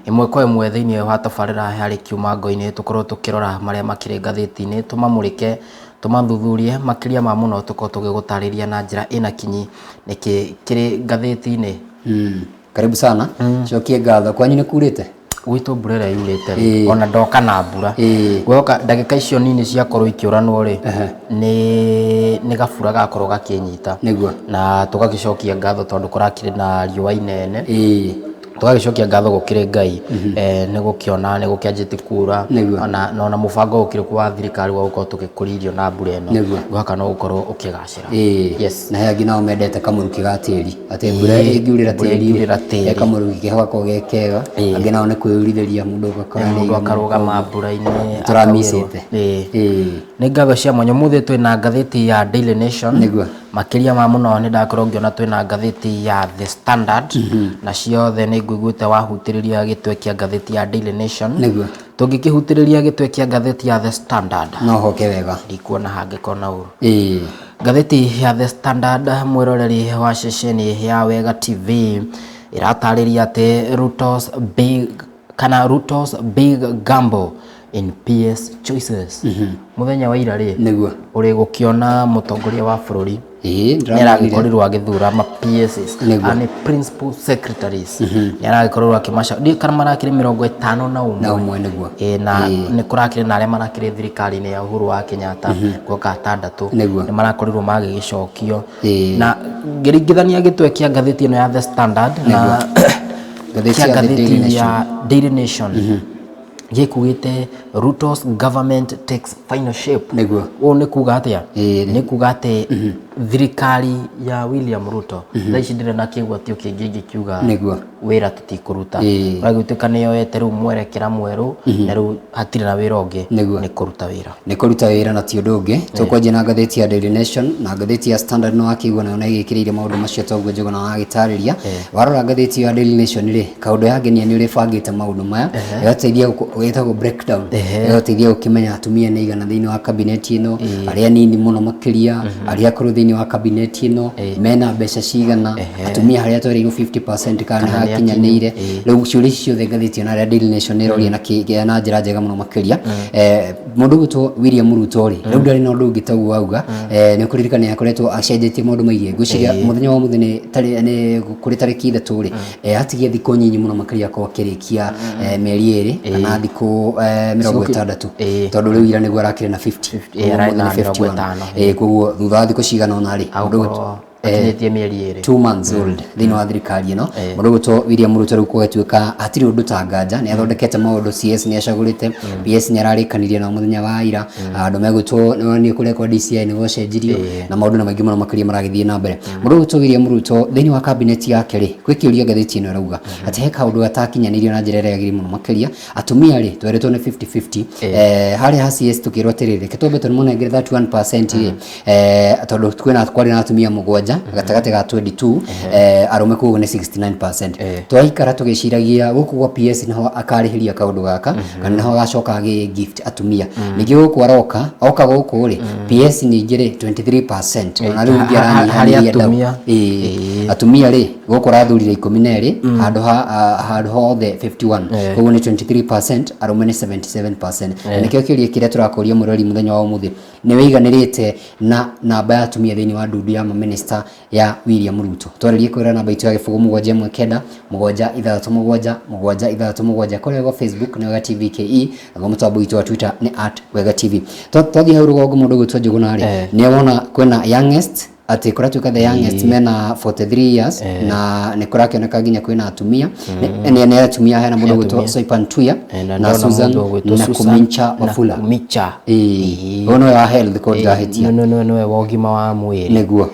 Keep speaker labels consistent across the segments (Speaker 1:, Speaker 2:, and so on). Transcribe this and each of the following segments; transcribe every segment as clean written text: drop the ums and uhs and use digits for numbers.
Speaker 1: Ĩmwe kwa ĩmwe thĩinĩ wa tabarĩra ya Rĩkiumango-inĩ tũkorwo tũkĩrora marĩa makĩrĩ ngathĩti-inĩ, tũmamũrĩke, tũmathuthurie, makĩria ma mũno tũkorwo tũgĩgũtarĩria na njĩra ĩna kinyi nĩkĩ kĩrĩ ngathĩti-inĩ.
Speaker 2: Karibu sana. Cokie ngatho. Kwanyu nĩ kurĩte?
Speaker 1: Gwitũ mbura ĩrĩa yurĩte rĩ, ona ndoka na mbura. Guoka ndagĩka icio nini ciakorwo ikĩũranwo rĩ, nĩ gabura gakorwo gakĩnyita.
Speaker 2: Nĩguo.
Speaker 1: Na tũgagĩcokia ngatho tondũ kũrakĩrĩ na riũa inene. Tũgagĩcokia ngatho gũkĩrĩ Ngai nĩ gũkĩona nĩ gũkĩanjĩtie kura.
Speaker 2: Nĩguo.
Speaker 1: Ona mũbango ũkĩrĩ kuo wa thirikari wa gũkorwo tũgĩkũria irio na mbura ĩno.
Speaker 2: Nĩguo.
Speaker 1: Ngwĩhoka no ũkorwo ũkĩgacĩra.
Speaker 2: Yes. Na he angĩ nao mendete kamũrukĩ ga tĩri, atĩ mbura ĩngiurĩra
Speaker 1: Mbura
Speaker 2: tĩri
Speaker 1: ĩngiurĩra tĩri.
Speaker 2: He kamũrukĩ keho gakoragwo ge kega. Angĩ nao nĩ kwĩyurithĩria mũndũ ũgakora nĩ
Speaker 1: Mũndũ akarũgama mbura-inĩ.
Speaker 2: Tũramicĩte.
Speaker 1: Nĩ ngatho cia mwanya. Ũmũthĩ twĩna ngathĩti ya Daily Nation.
Speaker 2: Nĩguo.
Speaker 1: Makĩria ma mũno nĩ ndakorwo ngĩona twĩna ngathĩti ya The Standard. Na ciothe nĩ ngũiguĩte wahutĩrĩria gĩtwe kĩa ngathĩti ya Daily Nation.
Speaker 2: Nĩguo.
Speaker 1: Tũngĩkĩhutĩrĩria gĩtwe kĩa ngathĩti ya The Standard.
Speaker 2: No hoke wega.
Speaker 1: Ndikuona hangĩkorwo na ũru. Ngathĩti ya The Standard mwĩroreri wa ceceni ya Wega TV ĩratarĩria atĩ Ruto's big kana Ruto's big gamble in PS choices. Mũthenya wa ira rĩ,
Speaker 2: Nĩguo.
Speaker 1: Ũrĩ gũkĩona mũtongoria wa bũrũri
Speaker 2: Nĩ
Speaker 1: aragĩkorirwo agĩthura ma PSs.
Speaker 2: Nĩguo.
Speaker 1: Nĩ principal secretaries. Nĩ aragĩkorirwo akĩmaca ndiũĩ kana marakĩrĩ 51.
Speaker 2: Na ũmwe, nĩguo.
Speaker 1: Ĩĩ, na nĩ kũrakĩrĩ na arĩa marakĩrĩ thirikari-inĩ ya Uhuru wa Kenyatta guoka atandatũ.
Speaker 2: Nĩguo.
Speaker 1: Nĩ marakorirwo magĩgĩcokio. Na ngĩringithania gĩtwe kĩa ngathĩti ĩno ya The Standard na
Speaker 2: Ngathĩti
Speaker 1: kĩa
Speaker 2: ya The Daily
Speaker 1: ngathĩti ya Daily Nation gĩkugĩte "Ruto's government takes final shape".
Speaker 2: Nĩguo.
Speaker 1: Ũũ nĩ kuga atĩa? Nĩ kuga atĩ thirikari ya William Ruto thaa ici ndĩrĩ na kĩgwatio kĩngĩ ĩngĩkiuga
Speaker 2: Nĩguo.
Speaker 1: Wĩra tũtikũruta. Ũragĩtuĩka nĩ yoete rĩu mwerekera mwerũ na rĩu hatirĩ na wĩra ũngĩ.
Speaker 2: Nĩguo.
Speaker 1: Nĩ kũruta wĩra.
Speaker 2: Nĩ kũruta wĩra na ti ũndũ ũngĩ. Tũkwanjia na ngathĩti ya Daily Nation na ngathĩti ya Standard. Nĩ wakĩigua nayo na ĩgĩkĩrĩire maũndũ macio toguo Njũgũna wagĩtarĩria. Warora ngathĩti ya Daily Nation rĩ, kaũndũ yangenia nĩ ũrĩa ĩbangĩte maũndũ maya, ĩgateithia ĩtagwo breakdown, ĩgateithia gũkĩmenya atumia nĩ aigana thĩinĩ wa kabineti ĩno, arĩa anini mũno makĩria, arĩa akũrũ thĩinĩ wa kabineti ĩno mena mbeca cigana, atumia harĩa twerĩirwo 50% kana nĩ
Speaker 1: Kana nĩ
Speaker 2: hakinyanĩire.
Speaker 1: akinyu.
Speaker 2: Rĩu ciũria ici ciothe ngathĩti ĩno ya Daily Nation nĩ ĩroria na njĩra njega mũno makĩria. Mũndũ ũgwĩtwo William Ruto rĩ, rĩu ndarĩ na ũndũ ũngĩ taguo wauga. Nĩ ũkũririkana nĩ akoretwo acenjetie maũndũ maingĩ. Ngwĩciria mũthenya wa ũmũthĩ nĩ kũrĩ tarĩki 3 rĩ, atigia thikũ nyinyi mũno makĩria akorwo akĩrĩkia mĩeri 2 kana thikũ 60, tondũ rĩu ira nĩguo arakĩrĩ na 50.
Speaker 1: Ĩĩ, ararĩ
Speaker 2: ũmũthĩ
Speaker 1: na
Speaker 2: nĩ
Speaker 1: mĩrongo
Speaker 2: 51.
Speaker 1: ĩtano.
Speaker 2: Koguo thutha wa thikũ cigana ũna rĩ, mũndũ ũgwĩtwo
Speaker 1: Agũkorwo akinyĩtie mĩeri 2.
Speaker 2: 2 months old thĩinĩ wa thirikari ĩno, mũndũ ũgwĩtwo William Ruto. Rĩu gũgatuĩka hatirĩ ũndũ ta nganja nĩ athondekete maũndũ. CS nĩ acagũrĩte, PS nĩ ararĩkanirie nao mũthenya wa ira, andũ megwĩtwo nĩ kũrĩa kwa DCI nĩ gwacenjirio na maũndũ nĩ maingĩ mũno makĩria maragĩthiĩ na mbere. Mũndũ ũgwĩtwo William Ruto thĩinĩ wa kabineti yake rĩ, gwĩ kĩũria ngathĩti ĩno ĩrauga atĩ he kaũndũ gatakinyanĩirio na njĩra ĩrĩa yagĩrĩire mũno makĩria. Atumia rĩ, tweretwo nĩ 50-50. Harĩa ha CS tũkĩrwo atĩrĩrĩ, reke twambe tũmũnengere 31% rĩ, tondũ kwĩna kwarĩ na atumia mũgwanja gatagatĩ ga 22 arũme, koguo nĩ 69%. Twaikara tũgĩciragia gũkũ gwa PS nĩho akarĩhĩria kaũndũ gaka kana nĩho agacoka agĩ gift atumia. Ningĩ gũkũ aroka oka gũkũ rĩ, PS ningĩ rĩ, 23%, ona rĩu ningĩ
Speaker 1: Harĩ
Speaker 2: aranyihanyihia ndau.
Speaker 1: atumia.
Speaker 2: Atumia rĩ, gũkũ arathurire 12 handũ ha handũ hothe 51, koguo nĩ 23%, arũme nĩ 77%. Na nĩkĩo kĩũria kĩrĩa tũrakũria mũrori mũthenya wa ũmũthĩ: nĩ wĩiganĩrĩte na namba ya atumia thĩinĩ wa ndundu ya mamĩnĩsta ya William Ruto? Twarĩrie kwĩra namba itũ ya 071 9 7 6 7 6 7. Kũrĩa gwa Facebook nĩ Wega TV KE, naguo mũtambo witũ wa Twitter nĩ @WegaTV. Twathiĩ hau rũgongo, mũndũ ũgwĩtwo Njũgũna rĩ, nĩ wona kwĩna youngest, atĩ kũratuĩka the youngest mena 43 years, na nĩ kũrakĩoneka nginya kwĩna atumia, nĩ atumia, hena mũndũ ũgwĩtwo
Speaker 1: Atumia.
Speaker 2: Soipan Tuya
Speaker 1: Na
Speaker 2: na
Speaker 1: ndona
Speaker 2: Susan
Speaker 1: mũndũ ũgwĩtwo Susan
Speaker 2: Nakhumicha Wafula.
Speaker 1: Nakhumicha.
Speaker 2: Ĩĩ, ũyũ nĩwe wa health ko ndirahĩtia?
Speaker 1: Nĩwe wa ũgima wa mwĩrĩ.
Speaker 2: Nĩguo.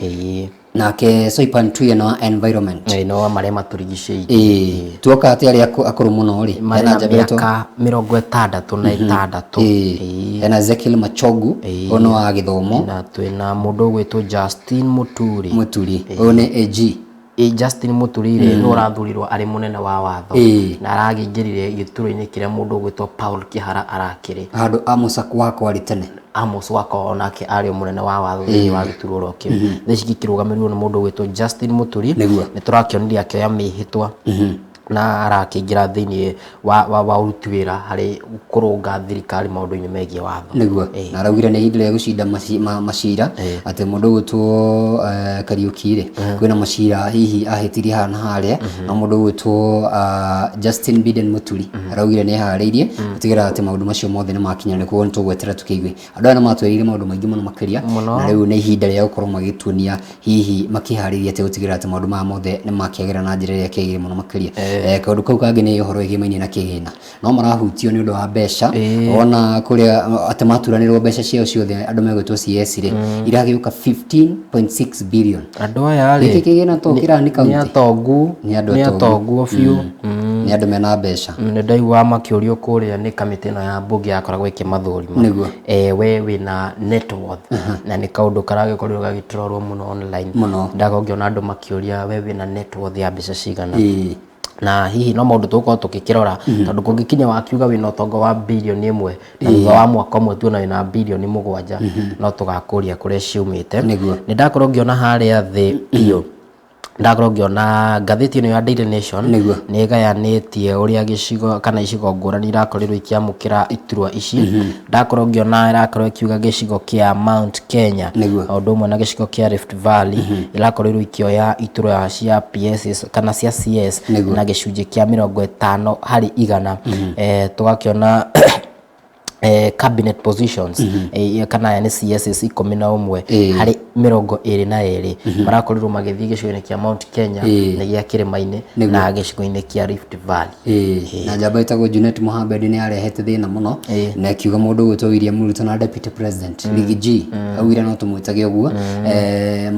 Speaker 2: Nake Soipan Tuya na wa environment.
Speaker 1: Ĩĩ, no wa marĩa matũrigicĩirie.
Speaker 2: Ĩĩ, tuoka atĩ arĩa akũrũ mũno rĩ,
Speaker 1: Marĩ
Speaker 2: hena
Speaker 1: na
Speaker 2: njamba ĩretwo
Speaker 1: mĩaka 66.
Speaker 2: Hena Ezekiel Machogu, ũyũ nĩ wa gĩthomo.
Speaker 1: Na twĩna mũndũ ũgwĩtwo Justin Muturi.
Speaker 2: Muturi, ũyũ nĩ AG.
Speaker 1: Ĩ, Justin Muturi rĩ, nĩwe ũrathurirwo arĩ mũnene wa watho na aragĩingĩrire gĩturwa-inĩ kĩrĩa mũndũ ũgwĩtwo Paul Kihara arakĩrĩ.
Speaker 2: Handũ Amos Wako arĩ tene.
Speaker 1: Amos Wako onake arĩ o mũnene wa watho thĩinĩ wa gĩturwa oro kĩu. Thaa ici gĩkĩrũgamĩrĩirwo nĩ mũndũ ũgwĩtwo Justin Muturi.
Speaker 2: Nĩguo.
Speaker 1: Nĩ tũrakĩonire akĩoya mĩhĩtwa. Na arakĩingĩra thĩinĩ wa ũruti wĩra harĩ kũrũnga thirikari maũndũ-inĩ megiĩ watho.
Speaker 2: Nĩguo. Na araugire nĩ ihinda rĩa gũcinda macira, atĩ mũndũ ũgwĩtwo Kariũki rĩ, kwĩna macira hihi ahĩtirie haha na harĩa, no mũndũ ũgwĩtwo Justin Biden Mũturi araugire nĩ eharĩirie gũtigĩrĩra atĩ maũndũ macio mothe nĩ makinyanĩra. Koguo nĩ tũgweterera tũkĩigue. Andũ aya nĩ matwĩrĩire maũndũ maingĩ mũno makĩria.
Speaker 1: Mũno.
Speaker 2: Na rĩu nĩ ihinda rĩa gũkorwo magĩtuonia hihi makĩharĩria atĩa gũtigĩrĩra atĩ maũndũ maya mothe nĩ makĩagĩra na njĩra ĩrĩa kĩagĩrĩire mũno makĩria. Kaũndũ kau kangĩ nĩ ũhoro wĩgĩmainie na kĩgĩna. No marahutio nĩ ũndũ wa mbeca. Wona kũrĩa atĩ maturanĩrwo mbeca ciao ciothe andũ megwĩtwo CS rĩ, iragĩũka 15.6 billion.
Speaker 1: Andũ aya rĩ,
Speaker 2: Gĩkĩ kĩgĩna to kĩrani
Speaker 1: nĩ
Speaker 2: kaunti.
Speaker 1: atongu.
Speaker 2: Nĩ andũ
Speaker 1: Nĩ
Speaker 2: atongu.
Speaker 1: atongu o biũ.
Speaker 2: Nĩ andũ mena mbeca.
Speaker 1: Nĩ ndaigua makĩũrio kũrĩa nĩ kamĩtĩ ĩno ya mbunge yakoragwo ĩkĩmathũrima.
Speaker 2: Nĩguo.
Speaker 1: We wĩna net worth, na nĩ kaũndũ karagĩkorirwo gagĩtrolwo mũno online.
Speaker 2: Mũno.
Speaker 1: Ndakorwo ngĩona andũ makĩũria we wĩna net worth ya mbeca cigana. Na hihi no maũndũ tũgũkorwo tũgĩkĩrora, tondũ kũngĩkinya wakiuga wĩna ũtonga wa birioni 1 na thutha wa mwaka ũmwe tuona wĩna birioni 7, no tũgakũria kũrĩa ciumĩte.
Speaker 2: Nĩguo.
Speaker 1: Nĩ ndakorwo ngĩona harĩa thĩ biũ, ndakorwo ngĩona ngathĩti ĩno ya Daily Nation
Speaker 2: Nĩguo.
Speaker 1: nĩ ĩgayanĩtie ũrĩa gĩcigo kana icigo ngũrani irakorirwo ikĩamũkĩra iturwa ici. Ndakorwo ngĩona ĩrakorwo ĩkiuga gĩcigo kĩa Mount Kenya
Speaker 2: Nĩguo.
Speaker 1: o ũndũ ũmwe na gĩcigo kĩa Rift Valley irakorirwo ikĩoya iturwa cia PS kana cia CS
Speaker 2: Nĩguo.
Speaker 1: na gĩcunjĩ kĩa 50%. Tũgakĩona cabinet positions, kana aya nĩ CSs 11 harĩ 22 marakorirwo magĩthiĩ gĩcigo-inĩ kĩa Mount Kenya na gĩa kĩrĩma-inĩ
Speaker 2: Nĩguo.
Speaker 1: na gĩcigo-inĩ kĩa Rift Valley.
Speaker 2: Na njamba ĩtagwo Junet Mohamed nĩ yarehete thĩna mũno na ĩkiuga mũndũ ũgwĩtwo William Ruto na Deputy President Riggy G, augire no tũmwĩtage ũguo,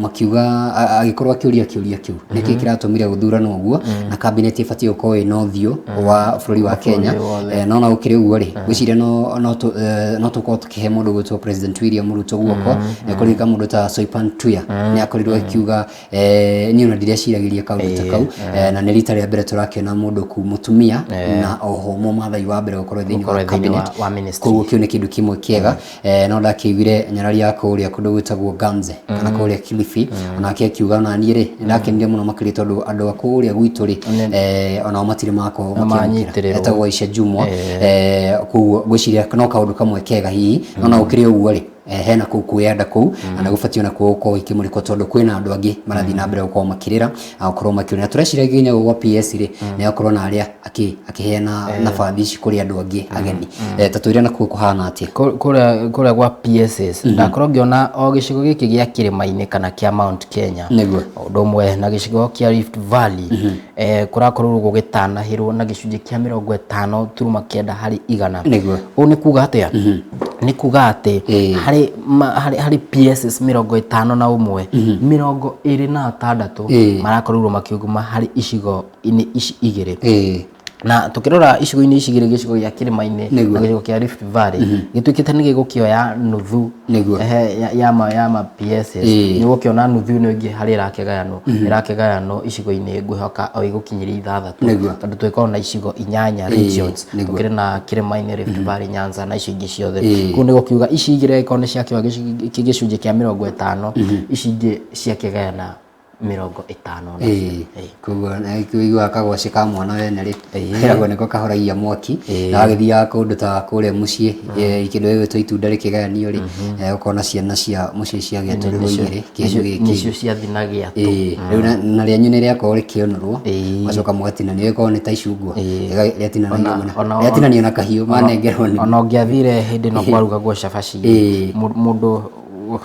Speaker 2: makiuga agĩkorwo akĩũria kĩũria kĩu, nĩkĩ kĩratũmire gũthurano ũguo na cabinet ĩbatiĩ gũkorwo ĩna ũthiũ wa bũrũri wa Kenya.
Speaker 1: Wothe.
Speaker 2: No na gũkĩrĩ ũguo rĩ, ngwĩciria no tũkorwo tũkĩhe mũndũ ũgwĩtwo President William Ruto guoko. Nĩ kũririkana mũndũ ta Soipan Tuya nĩ akorirwo akiuga, niĩ ona ndireciragĩria kaũndũ ta kau, na nĩ rita rĩa mbere tũrakĩona mũndũ ku mũtumia na oho mũmathai wa mbere gũkorwo thĩinĩ wa
Speaker 1: Gũkorwo thĩinĩ
Speaker 2: cabinet.
Speaker 1: wa ministry.
Speaker 2: Koguo kĩu nĩ kĩndũ kĩmwe kĩega. No ndakĩiguire nyarari ya kũrĩa kũndũ gwĩtagwo Ganze kana kũrĩa Kilifi, onake akiuga ona niĩ rĩ nĩndakenire mũno makĩria tondũ andũ a kũrĩa gwitũ rĩ, onao matirĩ makorwo makĩamũkĩra.
Speaker 1: Manyitĩrĩrwo.
Speaker 2: Etagwo Aisha Jumwa. Koguo ngwĩciria no kaũndũ kamwe kega hihi, no na gũkĩrĩ ũguo rĩ, hena kũu kwĩyenda kũu na gũbatiĩ ona kuo gũkorwo ikĩmũrĩkwo tondũ kwĩna andũ angĩ marathiĩ na mbere gũkorwo makĩrĩra na gũkorwo makĩũria. Na tũreciria nginya gwa PS rĩ, nĩ akorwo na arĩa akĩheana nabathi ici kũrĩ andũ angĩ ageni. Ta twĩre nakuo kũhana atĩa?
Speaker 1: Kũrĩa gwa PSs ndakorwo ngĩona o gĩcigo gĩkĩ gĩa kĩrĩma-inĩ kana kĩa Mount Kenya,
Speaker 2: Nĩguo.
Speaker 1: ũndũ ũmwe na gĩcigo kĩa Rift Valley, kũrakorirwo gũgĩtanahĩrwo na gĩcunjĩ kĩa 50.9%.
Speaker 2: Nĩguo.
Speaker 1: Ũũ nĩ kuga atĩa? Nĩ kuga atĩ harĩ PSs 51, 26 marakorirwo makiuma harĩ icigo-inĩ ici igĩrĩ. Na tukirora icigo-inĩ ici igĩrĩ, gĩcigo gĩa kĩrĩma-inĩ
Speaker 2: Nĩguo.
Speaker 1: na gĩcigo kĩa Rift Valley, gĩtuĩkĩte nĩ gĩgũkĩoya nuthu
Speaker 2: Nĩguo.
Speaker 1: ya ma PSs. Nĩ ũgũkĩona nuthu ĩno ĩngĩ harĩa ĩrakĩgayanwo, ĩrakĩgayanwo icigo-inĩ ngwĩhoka o igũkinyĩria ithathatũ,
Speaker 2: Nĩguo.
Speaker 1: tondũ tũgĩkorwo na icigo inyanya, regions. Tũkĩrĩ na kĩrĩma-inĩ, Rift Valley, Nyanza na icio ingĩ ciothe. Kũu nĩ gũkiuga ici igĩrĩ angĩkorwo nĩ ciakĩoya gĩcunjĩ kĩa 50, ici ingĩ ciakĩgayana 50 na
Speaker 2: Koguo ũiguaga kagwacĩ ka mwana wene rĩ, keragwo nĩko kahoragia mwaki. Na wagĩthiaga kũndũ ta kũrĩa mũciĩ, kĩndũ gĩgwĩtwo itunda rĩkĩgayanio rĩ, ũkona ciana cia mũciĩ ciagĩatũrĩrwo igĩrĩ kĩndũ gĩkĩ.
Speaker 1: Nĩcio ciathinagia tu.
Speaker 2: Rĩu na rĩanyu nĩ rĩakorwo rĩkĩũnũrwo, mũgacoka mũgatinanio, ĩkorwo nĩ ta icungwa, rĩatinanio na kahiũ manengerwo nĩ
Speaker 1: Ona ũngĩathire hĩndĩ ĩno kwarugagwo cabaci, mũndũ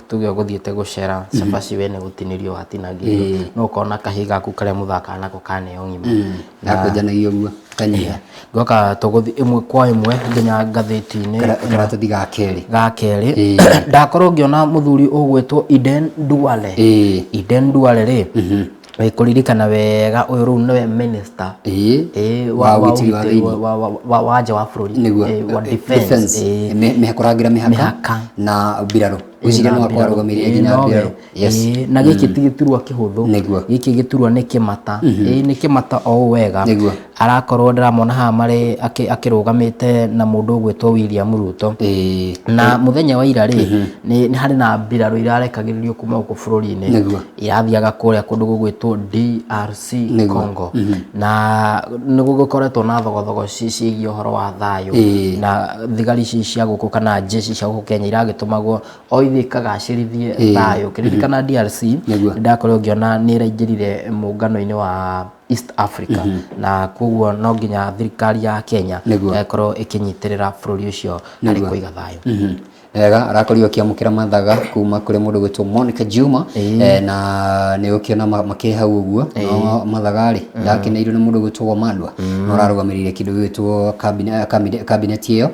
Speaker 1: tuge ũgũthiĩte gũcera cabaci, we nĩ gũtinĩrio watinangĩrio, no ũkona kahĩĩ gaku karĩa mũthakaga nako kaneo ng'ima.
Speaker 2: Gakũnjanagio ũguo kanyiha.
Speaker 1: Ngoka tũgũthiĩ ĩmwe kwa ĩmwe nginya ngathĩti-inĩ.
Speaker 2: Karatathi ga kerĩ.
Speaker 1: Ga kerĩ, ndakorwo ngĩona mũthuri ũgwĩtwo Eden Duale. Eden Duale rĩ, kũririkana wega ũyũ rĩu nĩwe minister
Speaker 2: Wa ũgitĩri wa
Speaker 1: ũgitĩri
Speaker 2: thĩinĩ.
Speaker 1: wa nja wa bũrũri.
Speaker 2: Nĩguo.
Speaker 1: Wa defense.
Speaker 2: Defense. Kũrangĩra mĩhaka
Speaker 1: Mĩhaka.
Speaker 2: na mbirarũ. Ngwĩciria
Speaker 1: na
Speaker 2: no akorwo
Speaker 1: mbirarũ.
Speaker 2: arũgamĩrĩire
Speaker 1: Ĩĩ,
Speaker 2: nginya
Speaker 1: nowe.
Speaker 2: mbirarũ. Yes.
Speaker 1: Ĩĩ, na gĩkĩ ti gĩturwa kĩhũthũ.
Speaker 2: Nĩguo.
Speaker 1: Gĩkĩ gĩturwa nĩ kĩmata. Ĩĩ, nĩ kĩmata o ũũ wega.
Speaker 2: Nĩguo.
Speaker 1: Arakorwo ndĩramona haha marĩ akĩrũgamĩte na mũndũ ũgwĩtwo William Ruto. Na mũthenya wa ira rĩ, nĩ harĩ na mbirarũ irarekagĩrĩrio kuma gũkũ bũrũri-inĩ.
Speaker 2: Nĩguo.
Speaker 1: Irathiaga kũrĩa kũndũ gũgwĩtwo DRC
Speaker 2: Nĩguo.
Speaker 1: Congo. Na nĩ gũgĩkoretwo na thogothogo ciĩgiĩ ũhoro wa thayũ. Na thigari ici cia gũkũ kana jeshi cia gũkũ Kenya iragĩtũmagwo o ithiĩ ikagacĩrithie thayũ. Ũkĩririkana DRC,
Speaker 2: Nĩguo.
Speaker 1: nĩ ndakorirwo ngĩona nĩ ĩraingĩrire mũngano-inĩ wa East Africa. Na koguo no nginya thirikari ya Kenya
Speaker 2: Nĩguo.
Speaker 1: ĩkorwo ĩkĩnyitĩrĩra bũrũri ũcio harĩ
Speaker 2: Nĩguo.
Speaker 1: kũiga thayũ.
Speaker 2: Wega, arakorirwo akĩamũkĩra mathaga kuma kũrĩ mũndũ gwĩtwo Monica Juma. Na nĩ ũkĩona makĩrĩ hau ũguo. No mathaga rĩ, ndakeneirwo nĩ mũndũ gwĩtwo Wamandwa, no ararũgamĩrĩire kĩndũ gĩgwĩtwo cabinet ĩyo.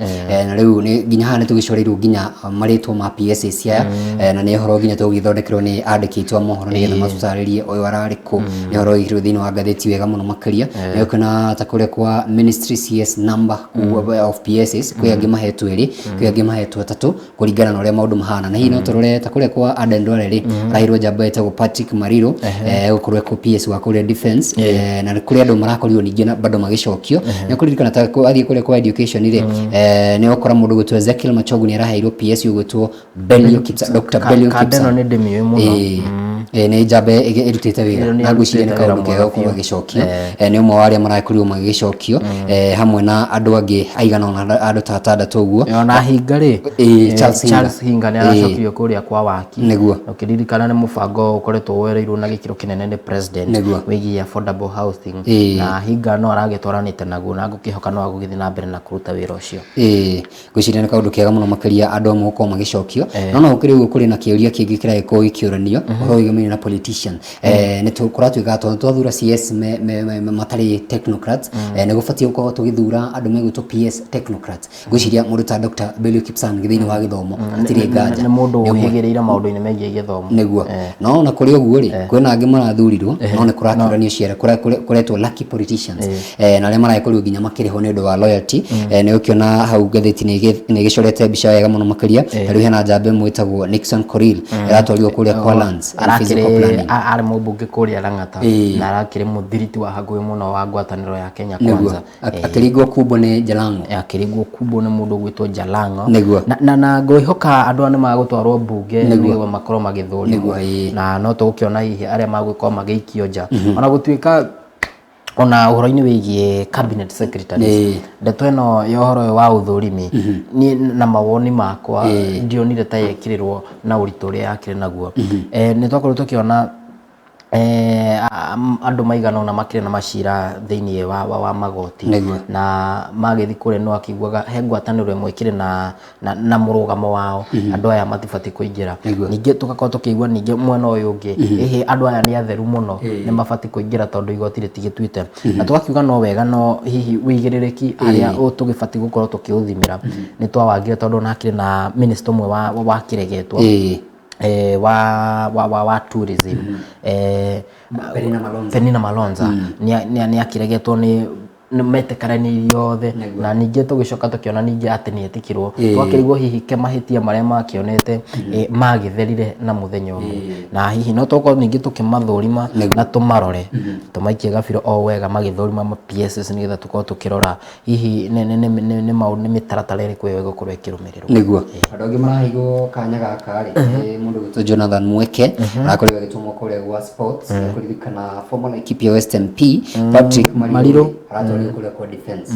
Speaker 2: Na rĩu nĩ nginya haha nĩ tũgĩcoreirwo nginya marĩtwa ma PSs aya. Na nĩ ũhoro nginya tũgĩthondekerwo nĩ andĩki aitũ a mohoro nĩgetha matũtarĩrie ũyũ ararĩ kũ. Nĩ ũhoro wĩkĩrwo thĩinĩ wa ngathĩti wega mũno makĩria. Nĩ ũkĩona ta kũrĩa kwa ministry CS number of PSs, kwĩ angĩ mahetwo erĩ, kwĩ angĩ mahetwo atatũ kũringana na ũrĩa maũndũ mahana. Na hihi no tũrore ta kũrĩa kwa Aden Duale rĩ, araheirwo njamba ĩtagwo Patrick Mariru, gũkorwo ekũ PS wa kũrĩa defense. Na kũrĩ andũ marakorirwo ningĩ na bado magĩcokio. Nĩ ũkũririkana ta athiĩ kũrĩa kwa education rĩ, nĩ ũgũkora mũndũ ũgwĩtwo Ezekiel Machogu nĩ araheirwo PS ũgwĩtwo Belio Kipsang, Dr. Belio
Speaker 1: Kanda ĩno
Speaker 2: Kipsang.
Speaker 1: nĩ ndĩmĩũĩ mũno.
Speaker 2: Nĩ njamba ĩrutĩte wĩra.
Speaker 1: Ĩyo nĩ
Speaker 2: Na ngwĩciria nĩ
Speaker 1: ĩrutĩte wĩra
Speaker 2: kaũndũ kega
Speaker 1: mwega
Speaker 2: gũkorwo
Speaker 1: biũ.
Speaker 2: agĩcokio. Nĩ ũmwe wa arĩa marakorirwo magĩgĩcokio, hamwe na andũ angĩ aigana ũna, andũ ta atandatũ ũguo.
Speaker 1: Ona Hinga rĩ,
Speaker 2: Charles Hinga.
Speaker 1: Charles Hinga nĩ aracokirio kũrĩa kwa waki.
Speaker 2: Nĩguo.
Speaker 1: Ũkĩririkana nĩ mũbango ũkoretwo woereirwo na gĩkĩro kĩnene nĩ president
Speaker 2: Nĩguo.
Speaker 1: wĩgiĩ affordable housing. Na Hinga no aragĩtwaranĩte naguo na ngũkĩhoka no agũgĩthiĩ na mbere na kũruta wĩra ũcio.
Speaker 2: Ngwĩciria nĩ kaũndũ kega mũno makĩria andũ amwe gũkorwo magĩcokio. No gũkĩrĩ ũguo, kũrĩ na kĩũria kĩngĩ kĩragĩkorwo gĩkĩũranio ũhoro wĩgamaine na politician. Nĩ kũratuĩka tondũ twathura CS matarĩ technocrats, nĩ gũbatiĩ gũkorwo tũgĩthura andũ megwĩtwo PS technocrats. Ngwĩciria mũndũ ta Dr. Belio Kipsang thĩinĩ wa gĩthomo hatirĩ nganja
Speaker 1: Nĩ mũndũ
Speaker 2: Nĩ ũmwe.
Speaker 1: ũhĩgĩrĩire maũndũ-inĩ megiĩ gĩthomo.
Speaker 2: Nĩguo. No ona kũrĩ ũguo rĩ, kwĩna angĩ marathurirwo no nĩ kũrakĩũranio ciara kũretwo lucky politicians, na arĩa maragĩkorirwo nginya makĩrĩhwo nĩ ũndũ wa loyalty. Nĩ ũkĩona hau ngathĩti nĩ ĩgĩcorete mbica wega mũno makĩria. Ta rĩu hena njamba ĩmwe ĩtagwo Nixon Korir, ĩratwarirwo kũrĩa kwa lands and physical
Speaker 1: Arakĩrĩ
Speaker 2: planning.
Speaker 1: arĩ mũmbunge kũrĩa Lang'ata, na arakĩrĩ mũthiriti wa hakuhĩ mũno wa ngwatanĩro ya Kenya
Speaker 2: Nĩguo.
Speaker 1: Kwanza.
Speaker 2: Akĩringwo kumbo nĩ Jalango.
Speaker 1: Akĩringwo kumbo nĩ mũndũ ũgwĩtwo Jalango.
Speaker 2: Nĩguo.
Speaker 1: Na ngwĩhoka andũ aya nĩ magũtwarwo mbunge
Speaker 2: Nĩguo.
Speaker 1: nĩguo makorwo magĩthũrimwo.
Speaker 2: Nĩguo, ĩĩ.
Speaker 1: Na no tũgũkĩona hihi arĩa magũkorwo magĩikio nja, ona gũtuĩka ona ũhoro-inĩ wĩgiĩ cabinet secretaries, ndeto ĩno ya ũhoro ũyũ wa ũthũrimi, niĩ na mawoni makwa ndionire ta yekĩrĩrwo na ũritũ ũrĩa yakĩrĩ naguo. Nĩ twakorwo tũkĩona andũ maigana ũna makĩrĩ na macira thĩinĩ wa magoti.
Speaker 2: Nĩguo.
Speaker 1: Na magĩthiĩ kũrĩa nĩ wakĩiguaga he ngwatanĩro ĩmwe ĩkĩrĩ na mũrũgamo wao, andũ aya matibatiĩ kũingĩra.
Speaker 2: Nĩguo.
Speaker 1: Ningĩ tũgakorwo tũkĩigua ningĩ mwena ũyũ ũngĩ, ĩhĩ, andũ aya nĩ atheru mũno, nĩ mabatiĩ kũingĩra tondũ igoti rĩtigĩtuĩte. Na tũgakiuga no wega, no hihi ũigĩrĩrĩki harĩa tũgĩbatiĩ gũkorwo tũkĩũthimĩra nĩ twawagire, tondũ ona hakĩrĩ na minister ũmwe wakĩregetwo wa tourism,
Speaker 2: Penina Malonza.
Speaker 1: Penina Malonza nĩ akĩregetwo nĩ metĩkanĩirie othe, na ningĩ tũgĩcoka tũkĩona ningĩ atĩ nĩ etĩkĩrwo. Twakĩrigwo hihi ke mahĩtia marĩa makĩonete magĩtherire na mũthenya ũmwe, na hihi no tũkorwo ningĩ tũkĩmathũrima na tũmarore, tũmaikie gabiro o wega magĩthũrima ma PSs, nĩgetha tũkorwo tũkĩrora hihi nĩ maũndũ, nĩ mĩtaratara ĩrĩkũ ĩyo ĩgũkorwo ĩkĩrũmĩrĩrwo.
Speaker 2: Nĩguo. Andũ angĩ maraheirwo kanya gaka rĩ, nĩ mũndũ ũgwĩtwo Jonathan Mweke, arakorirwo agĩtũmwo kũrĩa gwa sports. Kũririkana former Laikipia West MP Patrick Mariru
Speaker 1: Mariru
Speaker 2: aratwarirwo kũrĩa kwa defense.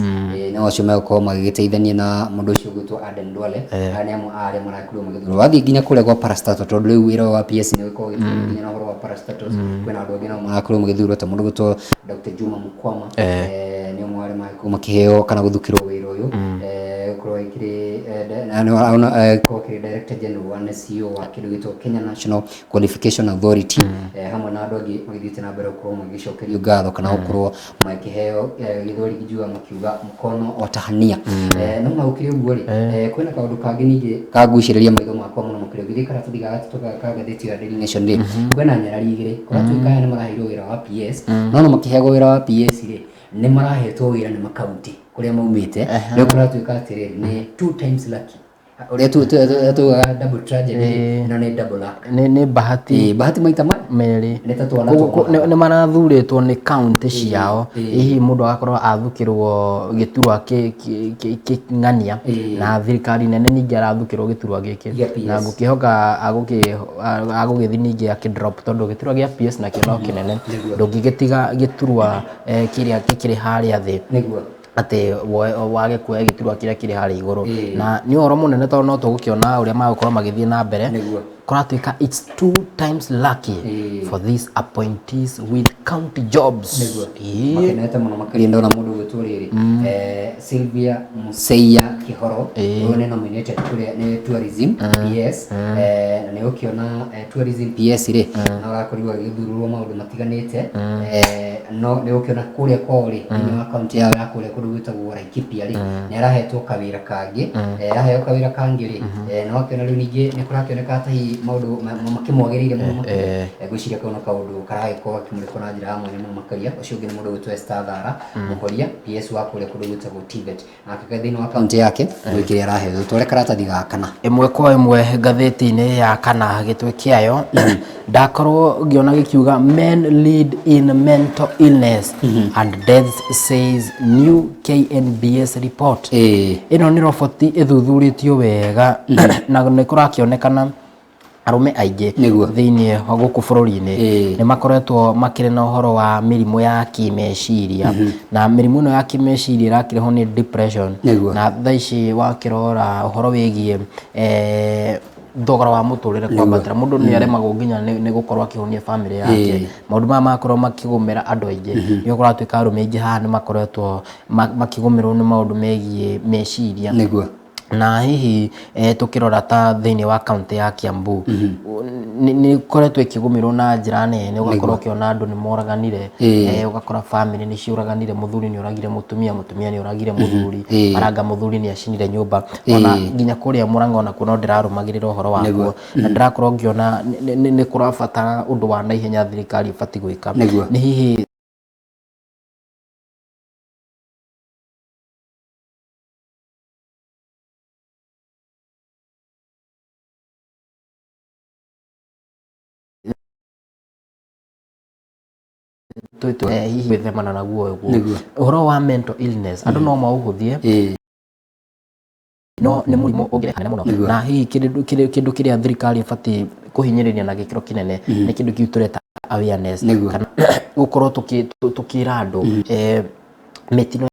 Speaker 2: No acio megũkorwo magĩgĩteithania na mũndũ ũcio ũgwĩtwo Aden Duale. Aya nĩ amwe a arĩa marakorirwo magĩthurwo. Wathiĩ nginya kũrĩa kwa parastatal, tondũ rĩu wĩra wa PS nĩ ũgĩkoragwo ũgĩteithania nginya na ũhoro wa parastatals, kwĩna andũ angĩ nao marakorirwo magĩthurwo ta mũndũ ũgwĩtwo Dr. Juma Mukwama. Nĩ ũmwe wa arĩa marakorirwo makĩheo kana gũthukĩrwo wĩra ũyũ, gũkorwo akĩrĩ na nĩ ona, gũkorwo akĩrĩ Director General wa na CEO wa kĩndũ gĩtagwo Kenya National Qualification Authority, hamwe na andũ angĩ magĩthiĩte na mbere gũkorwo magĩcokerio ngatho kana gũkorwo makĩheo, Gĩthweri njuga makiuga mkono wa tahania. No na gũkĩrĩ ũguo rĩ, kwĩna kaũndũ kangĩ ningĩ kangucĩrĩria maitho makwa mũno makĩria. Ũngĩthiĩ karatathi ga gatatũ ka ngathĩti ya Daily Nation rĩ, kwĩna nyarari igĩrĩ kũratuĩka aya nĩ maraheirwo wĩra wa PS, no makĩheagwo wĩra wa PS rĩ, nĩ marahetwo wĩra nĩ makaunti kũrĩa maumĩte. Rĩu kũratuĩka atĩrĩrĩ, nĩ two times lucky. Ũrĩa tugaga double tragedy, ĩno nĩ double luck.
Speaker 1: Nĩ bahati.
Speaker 2: Ĩĩ, bahati maita
Speaker 1: merĩ.
Speaker 2: Nĩ ta twana
Speaker 1: Koguo
Speaker 2: twa
Speaker 1: nĩ marathurĩtwo nĩ kaunti ciao, hihi mũndũ agakorwo athukĩrwo gĩturwa kĩng'ania na thirikari nene, ningĩ arathukĩrwo gĩturwa gĩkĩ
Speaker 2: Gĩa PS.
Speaker 1: Na ngũkĩhoka agũgĩthiĩ ningĩ akĩ drop, tondũ gĩturwa gĩa PS nakĩo no kĩnene. Ndũngĩgĩtiga gĩturwa kĩrĩa gĩkĩrĩ harĩa thĩ atĩ wage kuoya gĩturwa kĩrĩa kĩrĩ harĩa igũrũ. Na nĩ ũhoro mũnene, tondũ no tũgũkĩona ũrĩa magũkorwo magĩthiĩ na mbere. Kũratuĩka it's two times lucky for these appointees with county jobs.
Speaker 2: Makenete mũno makĩria. Ndona mũndũ ũgwĩtwo rĩrĩ, Sylvia Museia Kĩhoro. Ũyũ nĩ nominated kũrĩa nĩ tourism PS, na nĩ ũkĩona tourism PS rĩ, no arakorirwo agĩthurwo maũndũ matiganĩte, no nĩ ũkĩona kũrĩa kwao rĩ, thĩinĩ wa kaunti yao ya kũrĩa kũndũ gwĩtagwo Laikipia rĩ, nĩ arahetwo kawĩra kangĩ. Aheo kawĩra kangĩ rĩ, na wakĩona rĩu ningĩ nĩ kũrakĩoneka ta hihi maũndũ makĩmwagĩrĩire mũno makĩria. Ngwĩciria kau no kaũndũ karagĩkorwo gakĩmũrĩkwo na njĩra ya mwanya mũno makĩria. Ũcio ũngĩ nĩ mũndũ ũgwĩtwo Esther Thara Mũhoria, PS wa kũrĩa kũndũ gwĩtagwo Tibet, nake thĩinĩ wa kaunti yake gwĩ kĩrĩa araheo. Tware karatathi ga kana.
Speaker 1: Ĩmwe kwa ĩmwe ngathĩti-inĩ ya kana, gĩtwe kĩayo ndakorwo ngĩona gĩkiuga, "Men lead in mental illness and deaths, says new KNBS report." Ĩno nĩ roboti ĩthuthurĩtio wega, na nĩ kũrakĩonekana arũme aingĩ thĩinĩ wa gũkũ bũrũri-inĩ nĩ makoretwo makĩrĩ na ũhoro wa mĩrimũ ya kĩmeciria, na mĩrimũ ĩno ya kĩmeciria ĩrakĩrehwo nĩ depression. Na thaa ici wakĩrora ũhoro wĩgiĩ thogora wa mũtũrĩre kwambatĩra, mũndũ nĩ aremagwo nginya nĩ gũkorwo akĩhũnia bamĩrĩ yake. Maũndũ maya makorwo makĩgũmĩra andũ aingĩ, nĩ kũratuĩka arũme aingĩ haha nĩ makoretwo makĩgũmĩrwo nĩ maũndũ megiĩ meciria. Na hihi tũkĩrora ta thĩinĩ wa kaunti ya Kiambu, nĩ ĩkoretwo ĩkĩgũmĩrwo na njĩra nene, ũgakorwo ũkĩona andũ nĩ moraganire, ũgakora bamĩrĩ nĩ ciũraganire, mũthuri nĩ oragire mũtumia, mũtumia nĩ oragire mũthuri, maranga mũthuri nĩ acinire nyũmba. Ona nginya kũrĩa Murang'a onakuo no ndĩrarũmagĩrĩra ũhoro wakuo, na ndĩrakorwo ngĩona nĩ kũrabatara ũndũ wa naihenya thirikari ĩbatiĩ gwĩka. Nĩ hihi hihi gwĩthemana naguo ũguo. Ũhoro wa mental illness, andũ no maũhũthie, no nĩ mũrimũ ũngĩrehe mũno. Na hihi kĩndũ kĩrĩa thirikari ĩbatiĩ kũhinyĩrĩria na gĩkĩro kĩnene nĩ kĩndũ kĩu tũreta awareness, kana gũkorwo tũkĩra andũ mĩtino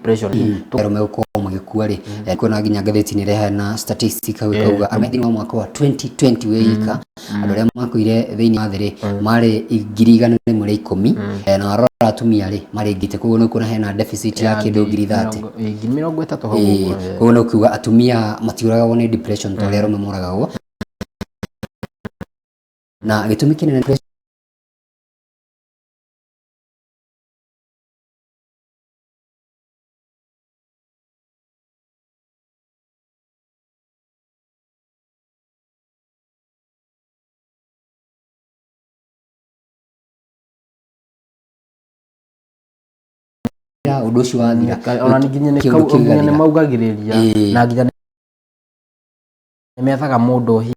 Speaker 1: depression.
Speaker 2: Arũme gũkorwo magĩkua rĩ, kuona nginya ngathĩti-inĩ ĩrehana statistic hau ĩkauga arũme thĩinĩ wa mwaka wa 2020 wĩ ika, andũ arĩa makuire thĩinĩ wa thĩ rĩ, marĩ 110,000, na warora atumia rĩ, marĩ ngiri, koguo nĩ ũkuona hena deficit ya kĩndũ 30,000.
Speaker 1: 30,000 hau ũguo.
Speaker 2: Koguo nĩ ũkiuga atumia matiũragagwo nĩ depression ta ũrĩa arũme moragagwo, na gĩtũmi kĩnene ũndũ ũcio wathira.
Speaker 1: Ona nginya nĩ
Speaker 2: kĩũndũ kĩu
Speaker 1: nginya nĩ
Speaker 2: gĩgathira.
Speaker 1: Maugagĩrĩria na nginya nĩ methaga mũndũ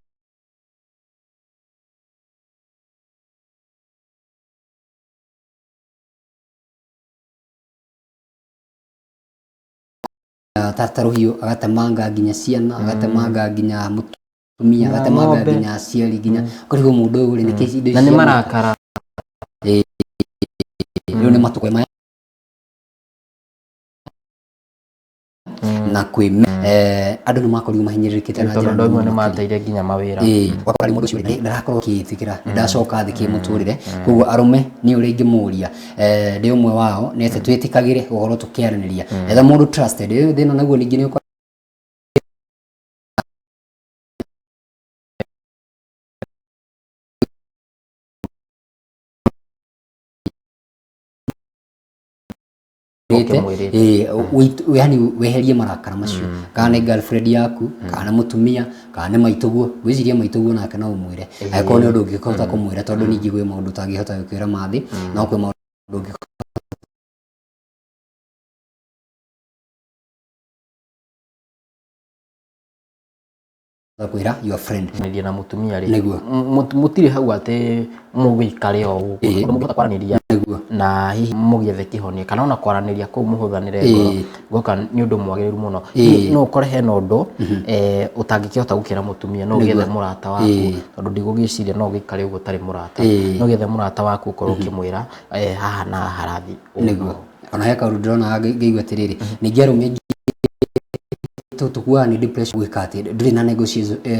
Speaker 2: Ta rũhiũ agatemanga nginya ciana, agatemanga nginya mũtumia, agatemanga
Speaker 1: ng'ombe.
Speaker 2: Nginya aciari, nginya ũkarigwo mũndũ ũyũ rĩ, nĩkĩ indo
Speaker 1: na nĩ
Speaker 2: ici
Speaker 1: marakara.
Speaker 2: Rĩu nĩ matukũ maya na kwĩ andũ nĩ makorirwo mahinyĩrĩrĩkĩte na
Speaker 1: tondũ
Speaker 2: njĩra
Speaker 1: andũ amwe
Speaker 2: nene
Speaker 1: nĩ
Speaker 2: makĩria.
Speaker 1: Mateire nginya mawĩra.
Speaker 2: Ĩĩ, ũgakora rĩu mũndũ ũcio rĩ, ndarakorwo akĩĩtĩkĩra ndacoka thĩ kĩmũtũrĩre. Koguo arũme nĩ ũrĩa ingĩmũria, ndĩ ũmwe wao, nĩ atĩ twĩtĩkagĩre gũkorwo tũkĩaranĩria, etha mũndũ trusted. Ĩĩ, thĩna naguo ningĩ nĩ ũkoraga
Speaker 1: Ũkĩmwĩrĩte.
Speaker 2: Ĩĩ, yani weherie marakara macio, kana nĩ girlfriend yaku, kana nĩ mũtumia, kana nĩ maitũguo. Ngwĩciria maitũguo nake no ũmwĩre, angĩkorwo nĩ ũndũ ũngĩhota kũmwĩra, tondũ ningĩ gwĩ maũndũ ũtangĩhota gũkwĩra mathĩ, no kwĩ maũndũ ũngĩhota kwĩra your friend.
Speaker 1: Kwaranĩria na mũtumia rĩ,
Speaker 2: Nĩguo.
Speaker 1: Mũtirĩ hau atĩ mũgĩikare o ũguo. Mũngĩhota kwaranĩria na hihi mũgĩethe kĩhonia, kana ona kwaranĩria kũu mũhũthanĩre ngoro, goka nĩ ũndũ mwagĩrĩru mũno. No ũkore hena ũndũ ũtangĩkĩhota gũkĩra mũtumia, no ũgĩethe mũrata waku, tondũ ndigũgĩciria no ũgĩikare ũguo ũtarĩ mũrata. No ũgĩethe mũrata waku ũkorwo ũkĩmwĩra haha na haha harathiĩ ũũ na
Speaker 2: Nĩguo.
Speaker 1: ũũ.
Speaker 2: Ona he kaũndũ ndĩrona ngĩigua atĩrĩrĩ, ningĩ arũme aingĩ tũkuaga nĩ depression gwĩka atĩ ndũrĩ na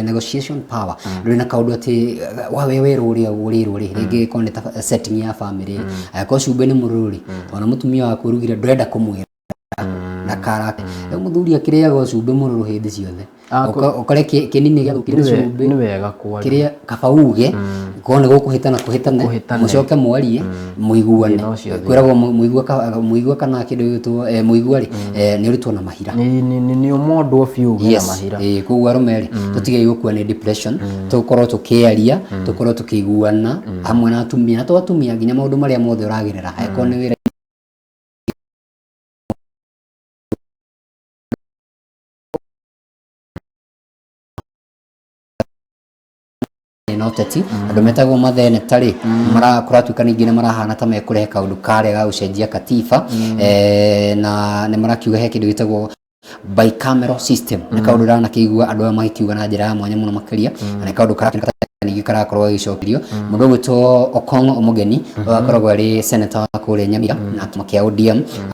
Speaker 2: negotiation power, ndũrĩ na kaũndũ atĩ we werwo ũrĩa ũrĩrwo rĩ, rĩngĩ korwo nĩ ta setting ya family rĩ, angĩkorwo cumbĩ nĩ mũrũrũ rĩ, ona mũtumia waku ũrugire ndũrenda kũmwĩra na karake. Rĩu mũthuri akĩrĩaga o cumbĩ mũrũrũ hĩndĩ ciothe. Ũkore kĩnini gĩathũkire nĩ cumbĩ.
Speaker 1: Nĩ wega kwaria.
Speaker 2: Kĩrĩa kaba uge, korwo nĩ gũkũhĩtana kũhĩtane,
Speaker 1: Kũhĩtane.
Speaker 2: Mũcoke mwarie, mũiguane.
Speaker 1: Thĩna ũcio ũthire.
Speaker 2: Kwĩragwo mũigua kana kĩndũ gĩgwĩtwo mũigua rĩ, nĩ ũrutwo na mahira.
Speaker 1: Nĩ ũmondwo biũ uge na mahira.
Speaker 2: Ĩĩ, koguo arũme rĩ, tũtigei gũkua nĩ depression, tũkorwo tũkĩaria, tũkorwo tũkĩiguana hamwe na atumia, na to atumia, nginya maũndũ marĩa mothe ũragerera, angĩkorwo nĩ wĩra. Na ũteti, andũ metagwo matheneta rĩ, kũratuĩka ningĩ nĩ marahana ta mekũrehe kaũndũ karĩa ga gũcenjia katiba, na nĩ marakiuga he kĩndũ gĩtagwo bicameral system. Nĩ kaũndũ ndĩranakĩigua andũ aya magĩkiuga na njĩra ya mwanya mũno makĩria, na nĩ kaũndũ karakĩoneka ningĩ karakorwo gagĩcokerio mũndũ ũgwĩtwo Okong'o Omogeni, ũrĩa akoragwo arĩ senator wa kũrĩa Nyamira na kĩama kĩa ODM.